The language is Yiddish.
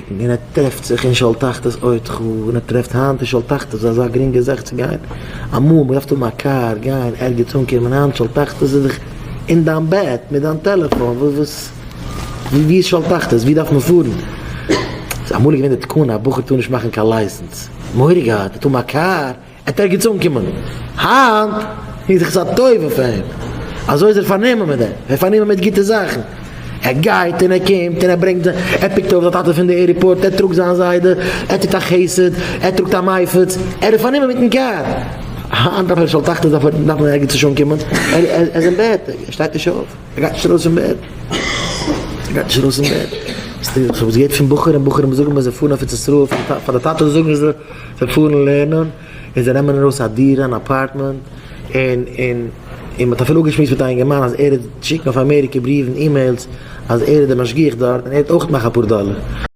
קוקן, און ער טרעפט זיך אין שאול תחתית אודך, און ער טרעפט היינט אין שאול תחתית איז אזא גרינגע זאך צו גיין, אמאל מען דארף האבן א קאר גיין ערגעץ אנקומען, היינט שאול תחתית איז דאך אין דיין בעט מיט דיין טעלעפאן, וואס וואס ווי איז שאול תחתית, ווי דארף מען פארן? ס'איז אמאל געווען די תקנה א בחור טאר נישט מאכן קיין license, מורא געהאט, ער האט האבן א קאר, ער וועט ערגעץ אנקומען. היינט איז דאך עס א טובה פאר אים. אזוי איז ער פארנומען מיט דעם. ער איז פארנומען מיט גוטע זאכן. ער גייט און ער קומט און ער ברענגט זיין, ער pick ט אויף זיין טאטע פון די airport, ער טראגט זיין זיידע, ער טוט א חסד, ער טראגט א מפיץ, ער איז פארנומען מיטן קאר. היינט דארף ער שאול תחתית דארף ער דארף מען ערגעץ נישט אנקומען. ער איז אין בעט, ער שטייט נישט אויף, ער גייט נישט ארויס פון בעט. ער גייט נישט ארויס פון בעט. איך האב עס געהערט פון בחורים, בחורים זאגן מיר זיי פארן אויף ארץ ישראל, פאר די טאטע זאגן זיי, זיי פארן לערנען און זיי נעמען ארויס א דירה אן apartment און און און מ'האט אפילו אפגעשמועסט מיט א אינגערמאן אז ער וועט שיקן אויף אמעריקע בריוון emails אז ער איז דער משגיח דארט און ער וועט אויך מאכן אפאר דאלער.